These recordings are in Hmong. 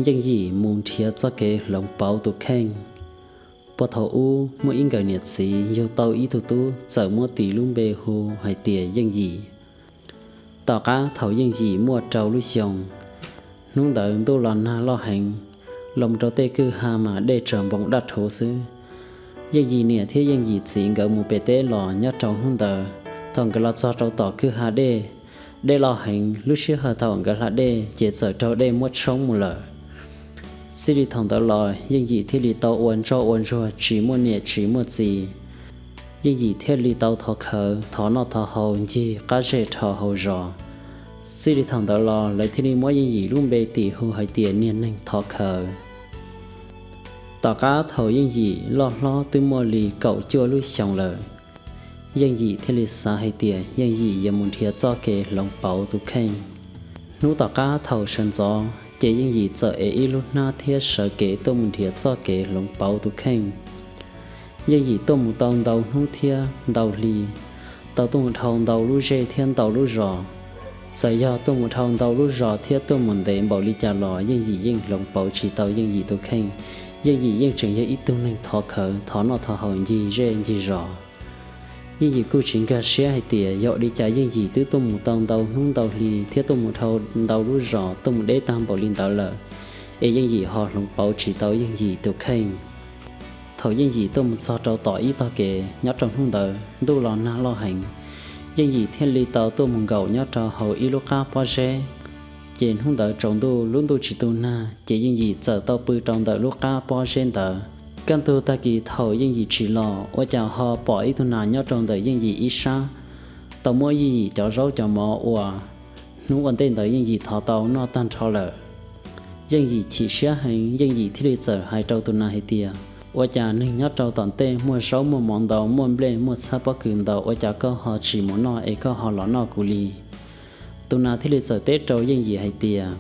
Yeej Yim mus nrhiav txoj kev hloov pauv tus kheej. Puag thaum ub muaj ib nkawm niam txiv yug tau ib tug tub txawm muab tis lub npe hu hais tias Yeej Yim. Tom qab thaum Yeej Yim muaj rau lub xyoo, hnub ntawd ntuj los nag loj heev, los rau tej kwj ha mas dej tsuas npoo daj rhuv xwb. Yeej Yim niam thiab Yeej Yim txiv nkawd mus pem teb los nyob rau hnub ntawd, thaum nkawd los txog rau tom kwj ha dej, dej loj heev, lub sij hawm thaum nkawd hla dej ces txawm raug dej muab tshoob mus lawm. Txij li thaum ntawd los Yeej Yim thiaj li tau ua ntsoj ua ntsuag tsis muaj niam tsis muaj txiv. Yeej Yim thiaj li tau thov khawv, thov noj thov haus, ncig qab zej dhos hauv zos. Txij li thaum ntawd los lawv thiaj li muab Yeej Yim lub npe tis hu hais tias niag neeg thov khawv. Tom qab thaum Yeej Yim loj hlob twb muaj li kaum cuaj lub xyoos lawm, Yeej Yim thiaj li xav hais tias Yeej Yim yuav mus nrhiav txoj kev hloov pauv tus kheej. Hnub tom qab thaum sawv ntxov ces Yeej Yim txawm ev ib lub hnab thiab sawv kev tuaj mus nrhiav txoj kev hloov pauv tus kheej. Yeej Yim tuaj mus tau ntau hnub thiab ntau hli, tau tuaj mus dhau ntau lub zej thiab ntau lub zos. Txawm yog tuaj mus dhau ntau lub zos thiab tuaj mus ntev npaum li cas los Yeej Yim yeej hloov pauv tsis tau Yeej Yim tus kheej. Yeej Yim yeej tseem yog ib tug neeg thov khawv, thov noj thov haus, ncig zej ncig zos. Yeej Yim kuj tsis nkag siab hais tias yog ua li cas Yeej Yim twb tuaj mus tau ntau hnub ntau hli thiab tuaj mus dhau ntau lub zos tuaj mus deb tag npaum li ntawd lawm, es Yeej Yim ho hloov pauv tsis tau Yeej Yim tus kheej. Thaum Yeej Yim tuaj mus txog rau tom ib tog kev nyob rau hnub ntawd ntuj los nag loj heev, Yeej Yim thiaj li tau tuaj mus nkaum nyob rau hauv ib lub qab pob zeb. Ces hnub ntawd tsaus ntuj lub ntuj tsis tu nag ces Yeej Yim txawm tau pw rau ntawm lub qab pob zeb ntawd. Kaj ntug tag kis thaum Yeej Yim tsim los ua cas ho pom ib tug nas nyob rau ntawm Yeej Yim ib sab, tau muab Yeej Yim cov zaub cov mov uas hnub ua ntej ntawd Yeej Yim thov tau noj tag nrho lawm. Yeej Yim chim siab heev, Yeej Yim thiaj li txawm hais rau tus nas hais tias, ua cas neeg nyob rau tom ntej muaj zaub muaj mov ntau, muaj nplej muaj txhab pob kws ntau, ua cas koj ho tsis mus noj es koj ho los noj kuv li? Tus nas thiaj li txawm teb rau Yeej Yim hais tias,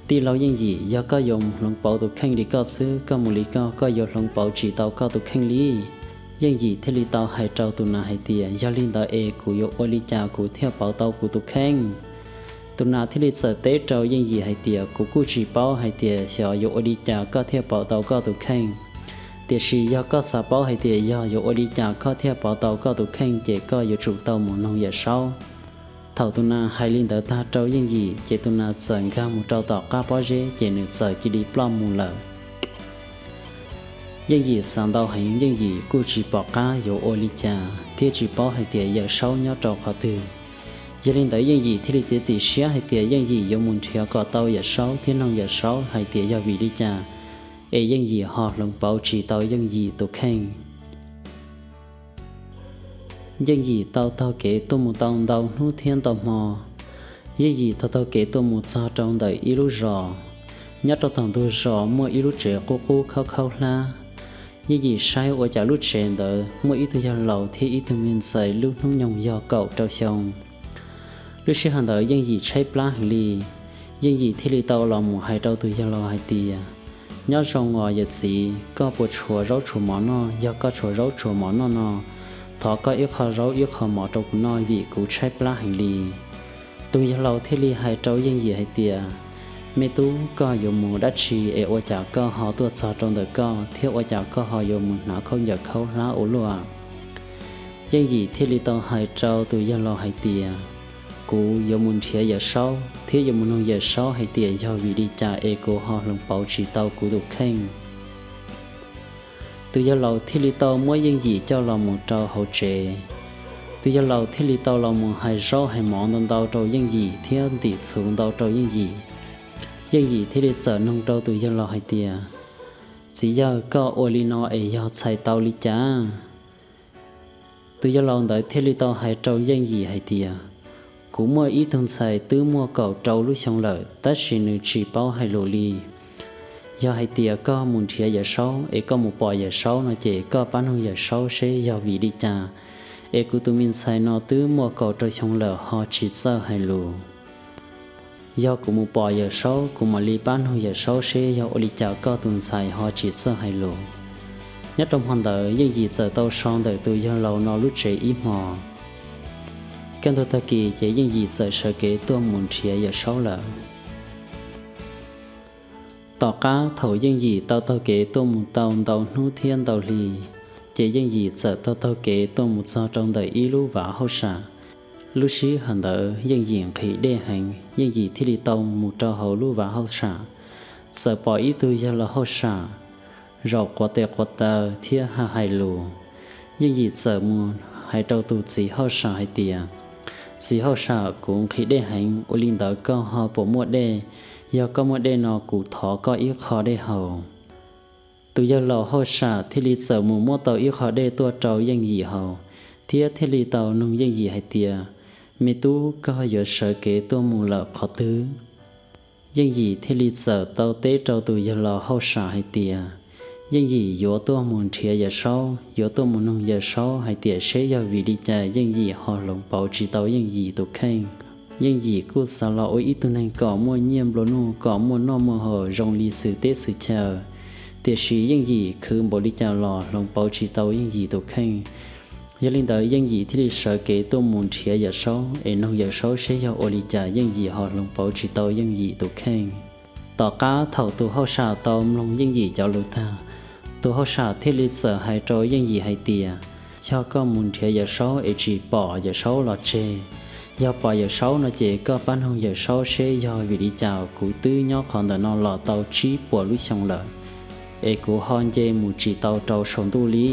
tij laug Yeej Yim, yog koj yuav hloov pauv tus kheej li koj xwb, koj mus li koj, koj yuav hloov pauv tsis tau koj tus kheej li. Yeej Yim thiaj li tau hais rau tus nas hais tias, yog li ntawd es kuv yuav ua li cas kuv thiaj pauv tau kuv tus kheej? Tus nas thiaj li txawm teb rau Yeej Yim hais tias, kuv kuj tsis paub hais tias xyov yuav ua li cas koj thiaj pauv tau koj tus kheej. Tiam sis yog koj xav paub hais tias yog yuav ua li cas koj thiaj pauv tau koj tus kheej ces koj yuav tsum tau mus noog Yawm Saub. Thaum tus nas hais li ntawd tag rau Yeej Yim ces tus nas txawm nkag mus rau tom qab pob zeb ces nws txawm cia li ploj mus lawm. Yeej Yim xav ntau heev, Yeej Yim kuj tsis pom qab yuav ua li cas thiab tsis paub hais tias Yawm Saub nyob rau qhov twg. Yog li ntawd Yeej Yim thiaj li txiav txim siab hais tias Yeej Yim yuav mus nrhiav kom tau Yawm Saub thiab noog Yawm Saub hais tias yog vim li cas es Yeej Yim ho hloov pauv tsis tau Yeej Yim tus kheej. Yeej Yim tau taug kev tuaj mus tau ntau hnub thiab ntau hmo. Yeej Yim taug taug kev tuaj mus txog rau ntawm ib lub zos. Nyob rau tom ntug zos muaj ib lub tsev qub qub khaub khaub hlab. Yeej Yim saib ua cas lub tsev ntawd muaj ib tug yawg laus thiab ib tug me ntxhais lub hnub nyoog yog kaum rau xyoo. Lub sij hawm ntawd Yeej Yim tshaib plab heev li. Yeej Yim thiaj li tau los mus hais rau tus yawg laus hais tias, nyob zoo os yawm txiv, koj puas tshuav zaub tshuav mov noj? Yog koj tshuav zaub tshuav mov noj no, thov koj ib qho zaub ib qho mov rau kuv noj vim kuv tshaib plab heev li. Tus yawg laus thiaj li hais rau Yeej Yim hais tias, me tub, koj yuav mus dab tsi es ua cas koj ho tuaj txog rau ntawm koj thiab ua cas koj ho yuav mus hnav khaub ncaws khaub hlab ua luaj? Yeej Yim thiaj li tau hais rau tus yawg laus hais tias, kuv yuav mus nrhiav Yawm Saub thiab yuav mus noog Yawm Saub hais tias yog vim li cas es kuv ho hloov pauv tsis tau kuv tus kheej. Tus yawg laus thiaj li tau muab Yeej Yim coj los mus rau hauv tsev. Tus yawg laus thiaj li tau los mus hais zaub hais mov ntau ntau rau Yeej Yim thiab ntim txhuv ntau rau Yeej Yim. Yeej Yim thiaj li txawm noog rau tus yawg laus hais tias, txiv yawg, koj ua li no es yog txhais tau li cas? Tus yawg laus ntawd thiaj li tau hais rau Yeej Yim hais tias, kuv muaj ib tug ntxhais twb muaj kaum rau lub xyoo lawm tab sis nws tsis paub hais lus li. Yog hais tias koj mus nrhiav Yawm Saub es koj mus pom Yawm Saub no ces koj pab noog Yawm Saub seb yog vim li cas es kuv tus me ntxhais no twb muaj kaum rau xyoo lawm ho tsis txawj hais lus. Yog kuv mus pom Yawm Saub, kuv mam li pab noog Yawm Saub seb yog ua li cas koj tus ntxhais ho tsis txawj hais lus. Nyob rau hmo ntawd Yeej Yim txawm tau so ntawm tus yawg laus no lub tsev ib hmo. Kaj ntug tag kis ces Yeej Yim txawm sawv kev tuaj mus nrhiav Yawm Saub lawm. Tom qab thaum Yeej Yim tau taug kev tuaj mus tau ntau hnub thiab ntau hli, ces Yeej Yim txawm tau taug kev tuaj mus txog rau ntawm ib lub vaj hauj sam. Lub sij hawm ntawd Yeej Yim nqhis dej heev, Yeej Yim thiaj li tau mus rau hauv lub vaj hauj sam, txawm pom ib tug yawg laus hauj sam zaum quav tes quav taw thiab hais lus. Yeej Yim txawm mus hais rau tus txiv hauj sam hais tias, Txiv hauj sam, kuv nqhis dej heev, ua li ntawd koj ho puas muaj dej? Yog koj muaj dej no kuv thov koj ib qho dej haus. Tus yawg laus hauj sam thiaj li txawm mus muab tau ib qho dej tuaj rau Yeej Yim haus, thiab thiaj li tau nug Yeej Yim hais tias, Me tub, koj yuav sawv kev tuaj mus lawm qhov twg? Yeej Yim thiaj li txawm tau teb rau tus yawg laus hauj sam hais tias, Yeej Yim yuav tuaj mus nrhiav Yawm Saub, yuav tuaj mus nug Yawm Saub hais tias seb yog vim li cas Yeej Yim ho hloov pauv tsis tau Yeej Yim tus kheej. Yeej Yim kuj xav los ua ib tug neeg kom muaj nyiaj nplua nuj, kom muaj noj muaj haus zoo li xwm teb xwm chaw, tiam sis Yeej Yim khwv npaum li cas los hloov pauv tsis tau Yeej Yim tus kheej. Yog li ntawd Yeej Yim thiaj li sawv kev tuaj mus nrhiav Yawm Saub es nug Yawm Saub seb yog ua li cas Yeej Yim ho hloov pauv tsis tau Yeej Yim tus kheej. Tom qab thaum tus hauj sam tau mloog Yeej Yim cov lus tag, tus hauj sam thiaj li txawm hais rau Yeej Yim hais tias, Yog koj mus nrhiav Yawm Saub es tsis pom Yawm Saub los tseg, yog pom Yawm Saub no ces koj pab nug Yawm Saub seb yog vim li cas kuv twb nyob qhov ntawm no los tau tsib puas lub xyoo lawm, es kuv ho nce mus tsis tau rau saum ntuj li.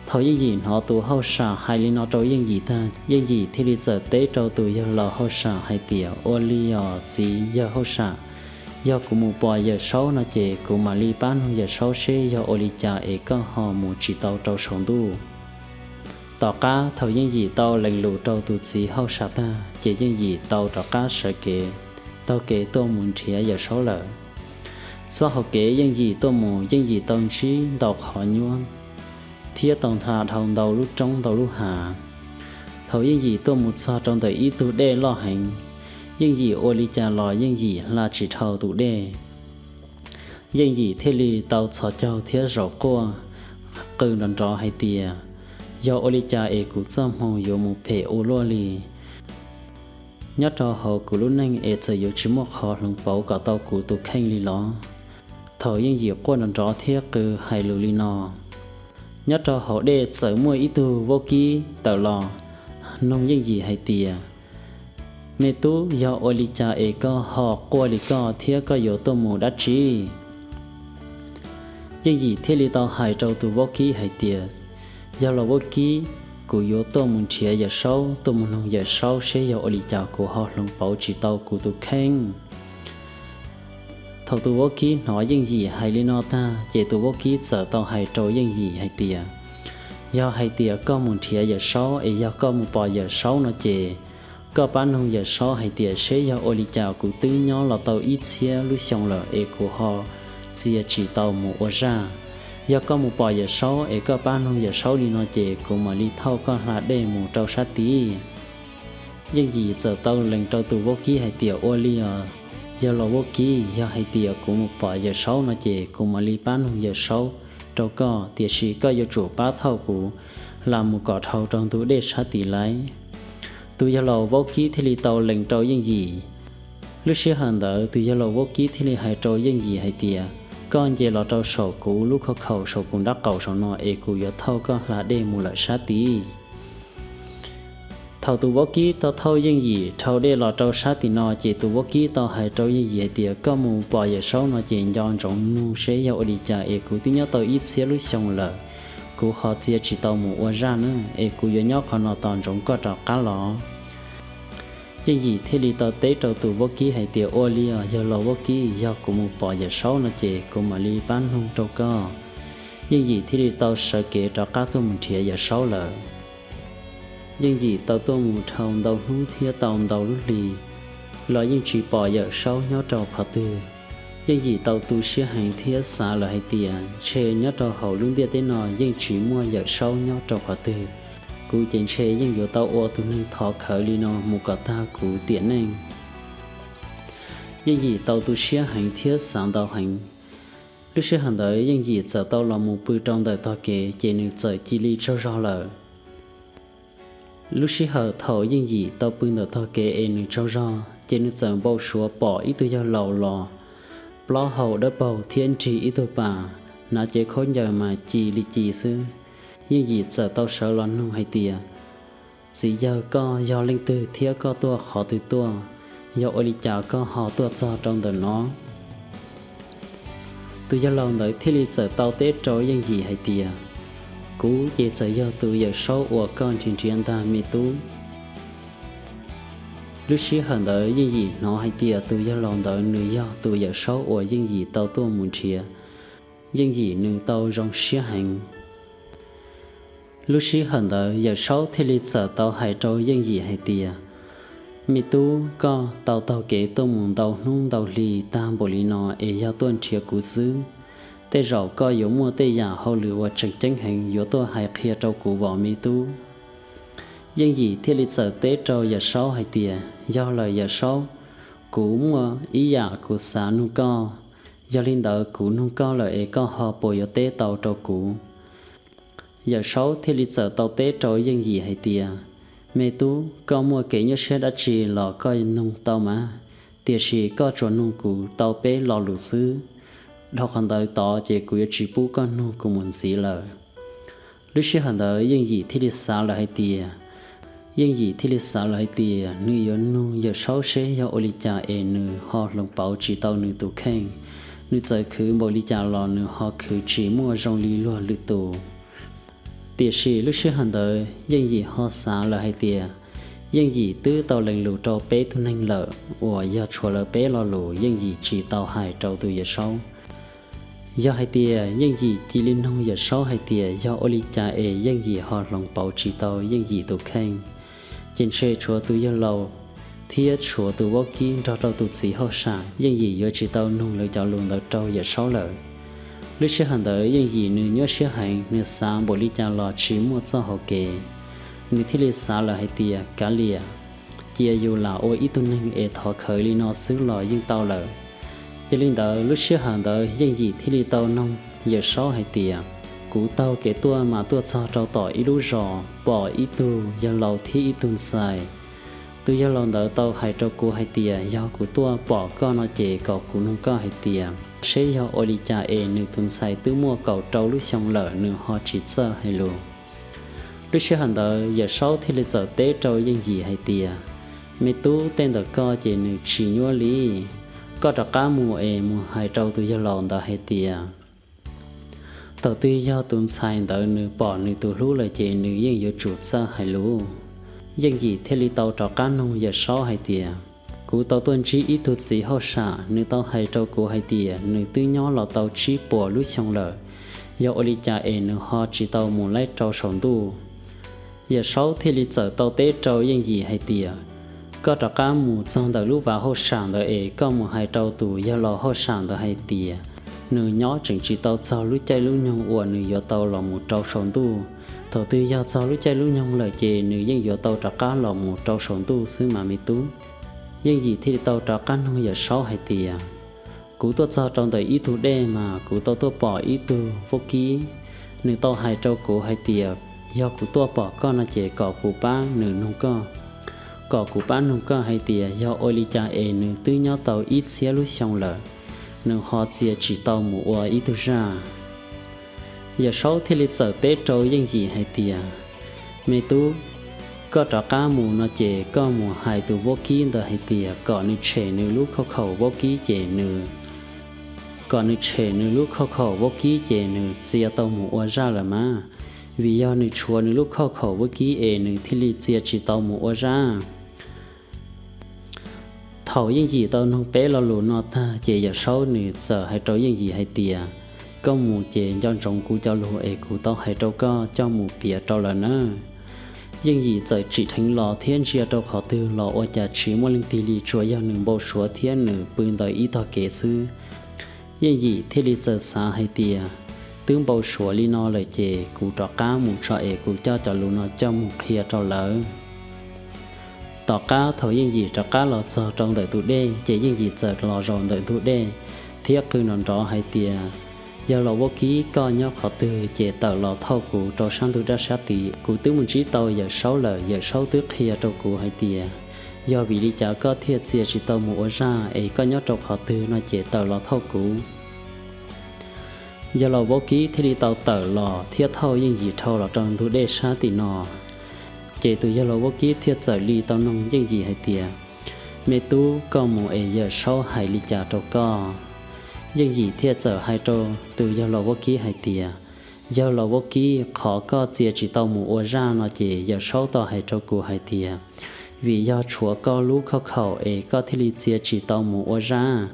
Thaum Yeej Yim hnov tus hauj sam hais li no rau Yeej Yim tag, Yeej Yim thiaj li txawm teb rau tus yawg laus hauj sam hais tias, Ua li os txiv yawg hauj sam, yog kuv mus pom Yawm Saub no ces kuv mam li pab nug Yawm Saub seb yog ua li cas es koj ho mus tsis tau rau saum ntuj. Tom qab thaum Yeej Yim tau lees lus rau tus txiv hauj sam tag, ces Yeej Yim tau rov qab sawv kev, taug kev tuaj mus nrhiav Yawm Saub lawm. Txoj hauv kev Yeej Yim tuaj mus, Yeej Yim tau ntsib ntau qhov nyuaj thiab tau hla dhau ntau lub roob ntau lub hav. Thaum Yeej Yim tuaj mus txog rau ntawm ib tug dej loj heev, Yeej Yim ua li cas los Yeej Yim hla tsis dhau tus dej. Yeej Yim thiaj li tau txhos caug thiab zaum quaj qw nrov nrov hais tias, Yog ua li cas es kuv txoj hmoo yuav mus phem ua luaj li? Nyob rau hauv kuv lub neej es txawm yuav tsis muaj qhov hloov pauv kom tau kuv tus kheej li los? Thaum Yeej Yim quaj nrov nrov thiab qw hais lus li no, nyob rau hauv dej txawm muaj ib tug vaub kib tawm los nug Yeej Yim hais tias, Me tub, yog ua li cas es koj ho quaj li koj thiab koj yuav tuaj mus dab tsi? Yeej Yim thiaj li tau hais rau tus vaub kib hais tias, Yawg laus vaub kib, kuv yuav tuaj mus nrhiav Yawm Saub, tuaj mus nug Yawm Saub seb yog ua li cas kuv ho hloov pauv tsis tau kuv tus kheej. Thaum tus vaub kib hnov Yeej Yim hais li no tag, ces tus vaub kib txawm tau hais rau Yeej Yim hais tias, Yog hais tias koj mus nrhiav Yawm Saub es yog koj mus pom Yawm Saub no ces koj pab nug Yawm Saub hais tias seb yog ua li cas kuv twb nyob los tau ib txhiab lub xyoo lawm es kuv ho txia tsis tau mus ua zaj. Yog koj mus pom Yawm Saub es koj pab nug Yawm Saub li no ces kuv mam li thauj koj hla dej mus rau sab tid. Yeej Yim txawm tau lees rau tus vaub kib hais tias, Ua li os, yawg laus vaub kib, yog hais tias kuv mus pom Yawm Saub no ces kuv mam li pab nug Yawm Saub rau koj, tiam sis koj yuav tsum pab thauj kuv hla mus kom dhau rau ntug dej sab tid lauj. Tus yawg laus vaub kib thiaj li tau lees rau Yeej Yim. Lub sij hawm ntawd tus yawg laus vaub kib thiaj li hais rau Yeej Yim hais tias, Koj nce los rau saum kuv lub khauj khaum saum kuv nraub qaum saum no es kuv yuav thauj koj hla dej mus lawm sab tid. Thaum tus vaub kib tau thauj Yeej Yim dhau dej los rau sab tim no ces tus vaub kib tau hais rau Yeej Yim hais tias, Koj mus pom Yawm Saub no ces nco ntsoov nug seb yog ua li cas es kuv twb nyob tau ib txhiab lub xyoo lawm, kuv ho txia tsis tau mus ua zaj na, es kuv yuav nyob qhov no tos ntsoov koj rov qab los. Yeej Yim thiaj li tau teb rau tus vaub kib hais tias, Ua li os, yawg laus vaub kib, yog kuv mus pom Yawm Saub no ces kuv mam li pab nug rau koj. Yeej Yim thiaj li tau sawv kev rov qab tuaj mus nrhiav Yawm Saub lawm. Yeej Yim tau tuaj mus dhau ntau hnub thiab tau ntau lub hli los yeej tsis pom Yawm Saub nyob rau qhov twg. Yeej Yim tau tu siab heev thiab xav lawm hais tias, Ntshe nyob rau hauv lub ntiaj teb no yeej tsis muaj Yawm Saub nyob rau qhov twg. Kuv ces ntshe yeej yuav tau ua tus neeg thov khawv li no mus kom tag kuv tiam neej. Yeej Yim tau tu siab heev thiab xav ntau heev. Lub sij hawm ntawd Yeej Yim txawm tau los mus pw rau ntawm tog kev ces nws txawm cia li tsaug zog lawm. Lub sij hawm thaum Yeej Yim tau pw ntawm tog kev es nws tsaug zog ces nws txawm npau suav pom ib tug yawg laus los plaub hau dawb paug thiab nrig ib tug pas, hnav cev khaub ncaws mas ci li ci xwb. Yeej Yim txawm tau sawv los nug hais tias, Txiv yawg, koj yog leej twg thiab koj tuaj qhov twg tuaj? Yog ua li cas koj ho tuaj txog rau ntawm no? Tus yawg laus ntawd thiaj li txawm tau teb rau Yeej Yim hais tias, Kuv ces txawm yog tus Yawm Saub uas koj nrhiav nrhiav ntag me tub. Lub sij hawm ntawd Yeej Yim hnov hais tias tus yawg laus ntawd nws yog tus Yawm Saub uas Yeej Yim tau tuaj mus nrhiav. Yeej Yim nws tau zoo siab heev. Lub sij hawm ntawd Yawm Saub thiaj li txawm tau hais rau Yeej Yim hais tias, Me tub, koj tau taug kev tuaj mus ntau hnub ntau hli tag npaum li no es yog tuaj nrhiav kuv xwb. Tej zaum koj yuav muaj tej yam hauj lwm uas tseem ceeb heev yuav tuaj hais qhia rau kuv vos me tub. Yeej Yim thiaj li txawm teb rau Yawm Saub hais tias, Yog lawm Yawm Saub, kuv muaj ib yam kuv xav nug koj. Yog li ntawd kuv nug koj lawm es koj ho puas yuav teb tau rau kuv? Yawm Saub thiaj li txawm tau teb rau Yeej Yim hais tias, Me tub, koj muaj kev nyuaj siab dab tsi los koj nug tau mas, tiam sis koj tsuas nug kuv tau peb lo lus xwb. Dhau qhov ntawd tod ces kuv yuav tsis pub koj nug kuv mus ntxiv lawm. Lub sij hawm ntawd Yeej Yim thiaj li xav lawm hais tias, Yeej Yim thiaj li xav lawm hais tias nws yuav nug Yawm Saub seb yog ua li cas es nws ho hloov pauv tsis tau nws tus kheej. Nws txawm khwv npaum li cas los nws ho khwv tsis muaj zoo li luag lwm tus. Tiam sis lub sij hawm ntawd Yeej Yim ho xav lawm hais tias, Yeej Yim twb tau lees lus rau peb tug neeg lawm uas yog tshuav lawv peb lo lus Yeej Yim tsis tau hais rau tus Yawm Saub. Yog hais tias Yeej Yim cia li nug Yawm Saub hais tias yog ua li cas es Yeej Yim ho hloov pauv tsis tau Yeej Yim tus kheej, ces ntshe tshuav tus yawg laus thiab tshuav tus vaub kib nrog rau tus txiv hauj sam, Yeej Yim yuav tsis tau nug lawv cov lus ntawd rau Yawm Saub lawm. Lub sij hawm ntawd Yeej Yim nws nyuaj siab heev, nws xav npaum li cas los tsis muaj txoj hauv kev. Nws thiaj li xav lawm hais tias, Kav liam, cia yus lam ua ib tug neeg es thov khawv li no xwb los yeej tau lawm. Yog li ntawd lub sij hawm ntawd Yeej Yim thiaj li tau noog Yawm Saub hais tias, Kuv taug kev tuaj mas tuaj txog rau tom ib lub zos, pom ib tug yawg laus thiab ib tug ntxhais. Tus yawg laus ntawd tau hais rau kuv hais tias yog kuv tuaj pom koj no ces kom kuv nug koj hais tias seb yog ua li cas es nws tus ntxhais twb muaj kaum rau lub xyoo lawm nws ho tsis txawj hais lus. Lub sij hawm ntawd Yawm Saub thiaj li txawm teb rau Yeej Yim hais tias, Me tub, tej ntawm koj ces nws tsis nyuaj li. Koj rov qab mus es mus hais rau tus yawg laus ntawd hais tias thaum twg yog tus ntxhais ntawd nws pom nws tus hlub lawm ces nws yeej yuav tsum txawj hais lus. Yeej Yim thiaj li tau rov qab noog Yawm Saub hais tias, Kuv tau tuaj ntsib ib tug txiv hauj sam, nws tau hais rau kuv hais tias nws twb nyob los tau tsib puas lub xyoo lawm, yog ua li cas es nws ho tsis tau mus laib rau saum ntuj? Yawm Saub thiaj li txawm tau teb rau Yeej Yim hais tias, Koj rov qab mus txog ntawm lub vaj hauj sam ntawd es koj mus hais rau tus yawg laus hauj sam ntawd hais tias nws nyob tseem tsis tau txog lub caij lub nyoog uas nws yuav tau los mus rau saum ntuj. Thaum twg yog txog lub caij lub nyoog lawm ces nws yeej yuav tau rov qab los mus rau saum ntuj xwb mas me tub. Yeej Yim thiaj li tau rov qab noog Yawm Saub hais tias, Kuv tuaj txog rau ntawm ib tug dej mas kuv tau tuaj pom ib tug vaub kib. Nws tau hais rau kuv hais tias yog kuv tuaj pom koj no ces kom kuv pab nws nug koj, kom kuv pab nug koj hais tias yog ua li cas es nws twb nyob tau ib txhiab lub xyoo lawm, nws ho txia tsis tau mus ua ib tug zaj. Yawm Saub thiaj li txawm teb rau Yeej Yim hais tias, Me tub, koj rov qab mus no ces koj mus hais tus vaub kib ntawd hais tias kom nws tshem nws lub khauj khaum vaub kib ces nws, kom nws tshem nws lub khauj khaum vaub kib ces nws txia tau mus ua zaj lawm mas, vim yog nws tshuav nws lub khauj khaum vaub kib es nws thiaj li txia tsis tau mus ua zaj. Thaum Yeej Yim tau noog peb lo lus no tag ces Yawm Saub nws txawm hais rau Yeej Yim hais tias, Koj mus ces nco ntsoov kuv cov lus es kuv tau hais rau koj coj mus piav rau lawv nawb. Yeej Yim txawm tsim dheev los thiab ntsia rau qhov twg los ua cas tsis muaj leej twg li, tsuas yog nws npau suav thiab nws pw ntawm ib tog kev xwb. Yeej Yim thiaj li txawm xav hais tias, Twb npau suav li no lawm ces kuv rov qab mus tso es kuv coj cov lus no coj mus qhia rau lawv. Tom qab thaum Yeej Yim rov qab los txog rau ntawm tus dej ces Yeej Yim txawm los zaum ntawm ntug dej thiab qw nrov nrov hais tias, Yawg laus vaub kib, koj nyob qhov twg ces tawm los thauj kuv rau sab ntug dab sab tid. Kuv twb mus ntsib tau Yawm Saub lawm, Yawm Saub twb qhia rau kuv hais tias Yog vim li cas koj thiaj txia tsis tau mus ua zaj es koj nyob rau qhov twg no ces tawm los thauj kuv. Yawg laus vaub kib thiaj li tau tawm los thiab thauj yeej yim dhau los rau ntug dej sab tim no. Ces tus yawg laus vaub kib thiaj txawm li tau noog yeej yim hais tias, me tub, koj mus es yawm saub hais li cas rau koj? Yeej yim thiaj txawm hais rau tus yawg laus vaub kib hais tias, yawg laus vaub kib, qhov koj txia tsis tau mus ua zaj no ces yawm saub tau hais rau kuv hais tias, vim yog tshuav koj lub khauj khaum es koj thiaj li txia tsis tau mus ua zaj.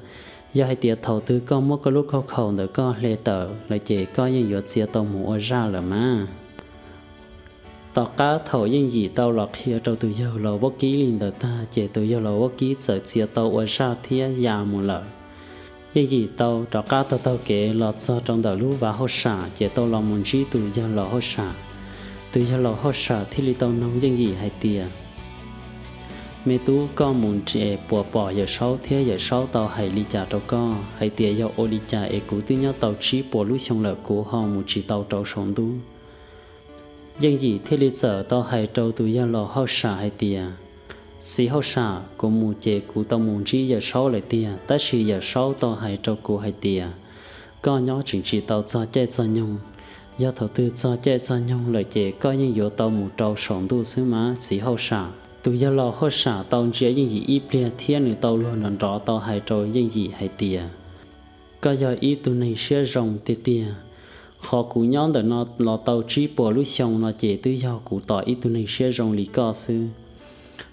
Yog hais tias thaum twg koj muab koj lub khauj khaum ntawm koj hle tawm lawm ces koj yeej yuav txia tau mus ua zaj lawm mas. Tom qab thaum yeej yim tau los qhia rau tus yawg laus vaub kib li ntawd tag ces tus yawg laus vaub kib txawm txia tau ua zaj thiab ya mus lawm. Yeej yim tau rov qab taug taug kev los txog rau ntawm lub vaj hauj sam ces tau los mus ntsib tus yawg laus hauj sam. Tus yawg laus hauj sam thiaj li tau noog yeej yim hais tias, me tub, koj mus es puas pom yawm saub thiab yawm saub tau hais li cas rau koj hais tias yog ua li cas es kuv twb nyob tau tsib puas lub xyoo lawm kuv ho mus tsis tau rau saum ntuj? Yeej yim thiaj li txawm tau hais rau tus yawg laus hauj sam hais tias, txiv hauj sam, kuv mus ces kuv tau mus ntsib yawm saub lawm tiag, tab sis yawm saub tau hais rau kuv hais tias, koj nyob tseem tsis tau txog caij txog nyoog. Yog thaum twg txog caij txog nyoog lawm ces koj yeej yuav tau mus rau saum ntuj xwb mas txiv hauj sam. Tus yawg laus hauj sam tau ntsia yeej yim ib pliag thiab nws tau luag nrov nrov tau hais rau yeej yim hais tias, koj yog ib tug neeg siab zoo tiag tiag. Qhov kuv nyob ntawm no los tau tsib puas lub xyoo no ces twb yog kuv tos ib tug neeg siab zoo li koj xwb.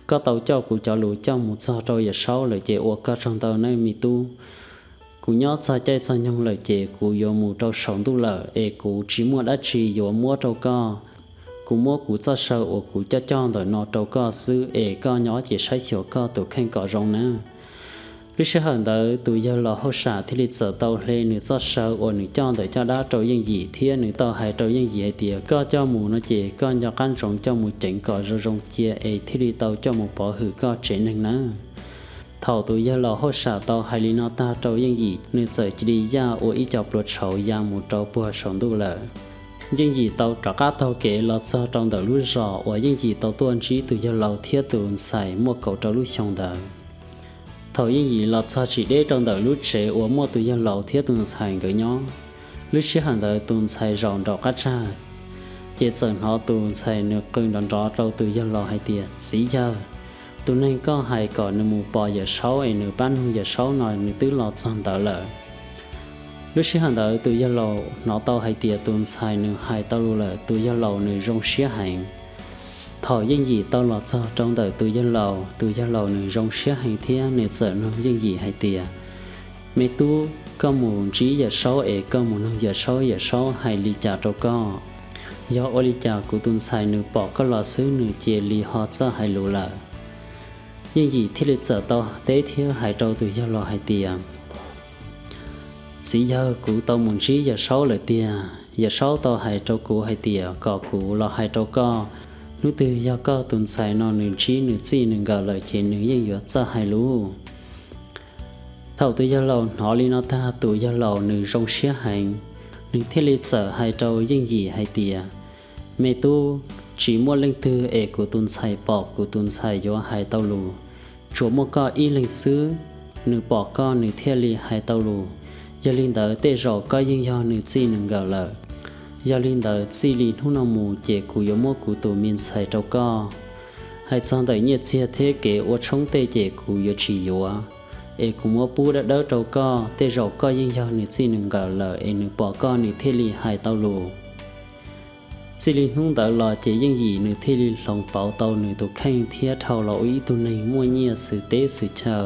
Koj tau coj kuv cov lus coj mus txog rau yawm saub lawm ces ua koj tsaug ntau nawb me tub. Kuv nyob txog caij txog nyoog lawm ces kuv yuav mus rau saum ntuj lawm es kuv tsis muaj dab tsi yuav muab rau koj. Kuv muab kuv txoj saw uas kuv coj coj ntawm no rau koj xwb es koj nyob ces saib xyuas koj tus kheej kom zoo nawb. Lub sij hawm ntawd tus yawg laus hauj sam thiaj li txawm tau hle nws txoj saw uas nws coj ntawm caj dab rau yeej yim thiab nws tau hais rau yeej yim hais tias, koj coj mus no ces koj nco qab ntsoov coj mus ceev kom zoo zoo cia es thiaj li tau coj mus pov hwm koj tsev neeg nawb. Thaum tus yawg laus hauj sam tau hais li no tag rau yeej yim, nws txawm cia li yaj ua ib co plua tshauv ya mus rau puag saum ntuj lawm. Yeej yim tau rov qab taug kev los txog rau ntawm lub zos uas yeej yim tau tuaj ntsib tus yawg laus thiab tus ntxhais muaj kaum rau lub xyoo ntawd. Thaum yeej yim los txog tsis deb rau ntawm lub tsev uas muaj tus yawg laus thiab tus ntxhais nkawd nyob, lub sij hawm ntawd tus ntxhais zaum nraum qab tsag, ces txawm hnov tus ntxhais nws qw nrov nrov rau tus yawg laus hais tias, txiv yawg, tus neeg koj hais kom nws mus pom yawm saub es nws pab nug yawm saub no nws twb los txog ntawd lawm. Lub sij hawm ntawd tus yawg laus hnov tau hais tias tus ntxhais nws hais tau lus lawm, tus yawg laus nws zoo siab heev. Thaum yeej yim tau los txog rau ntawm tus yawg laus, tus yawg laus nws zoo siab heev thiab nws txawm nug yeej yim hais tias, me tub, koj mus ntsib yawm saub es koj mus nug yawm saub, yawm saub hais li cas rau koj? Yog ua li cas kuv tus ntxhais nws pom koj los xwb nws cia li ho txawj hais lus lawm? Yeej yim thiaj li txawm tau teb thiab hais rau tus yawg laus hais tias, txiv yawg, kuv tau mus ntsib yawm saub lawm tiag. Yawm saub tau hais rau kuv hais tias kom kuv los hais rau koj, hnub twg yog koj tus ntxhais no nws ntsib nws txij nws nkawm lawm ces nws yeej yuav txawj hais lus. Thaum tus yawg laus hnov li no tag tus yawg laus nws zoo siab heev, nws thiaj li txawm hais rau yeej yim hais tias, me tub, tsis muaj leej twg es kuv tus ntxhais pom kuv tus ntxhais yuav hais tau lus, tsuas muaj koj ib leeg xwb, nws pom koj nws thiaj li hais tau lus. Yog li ntawd tej zaum koj yeej yog nws txij nws nkawm lawm. Yog li ntawd txij li hnub no mus ces kuv yuav muab kuv tus me ntxhais rau koj. Hais txog ntawm nyiaj txiag thiab kev ua tshoob tej ces kuv yuav tsis yuav, es kuv muab pub dawb dawb rau koj, tej zaum koj yeej yog nws txij nws nkawm lawm es nws pom koj nws thiaj li hais tau lus. Txij li hnub ntawd los ces yeej yim nws thiaj li hloov pauv tau nws tus kheej thiab dhau los ua ib tug neeg muaj nyiaj xwm teb xwm chaw,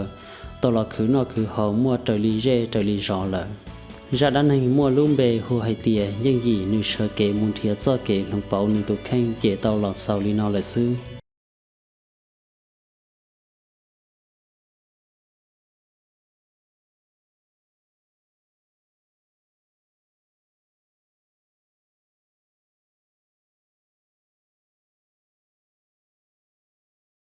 tau los khwv noj khwv haus muaj raws li zej raws li zos lawm. Zaj dab neeg muaj lub npe hu hais tias yeej yim nws sawv kev mus nrhiav txoj kev hloov pauv nws tus kheej ces tau los xaus li no lawm xwb.